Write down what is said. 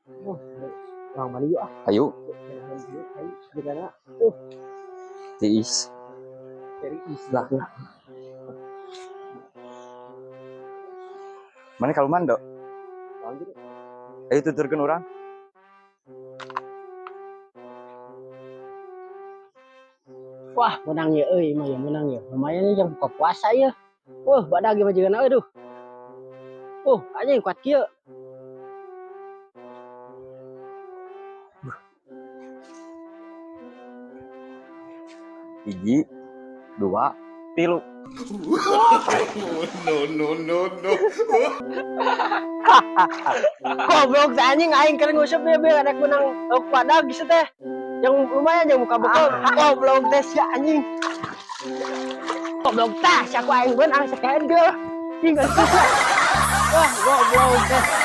Oh, urang mandi yuk ah. Ayo, Ayo, gimana? tiis. Serius Lah. Mana kalau mando? Lanjut. Ayo tuturkeun urang. Wah, menang ya euy, mah ya menang ya. Lumayan nih jam buka puasa ya. Wah, badag mah jeung aduh. Oh, anjing kuat kieu. Hiji, dua, tilu. No, no, no, no. Goblok teh anjing aing keur nguseup ya biar rek menang lauk badag geus teh. Yang lumayan jang buka bekal. Goblok teh sia anjing. Goblok tah sia ku aing beunang sakeun geus. Tinggal susah. Wah, goblok teh.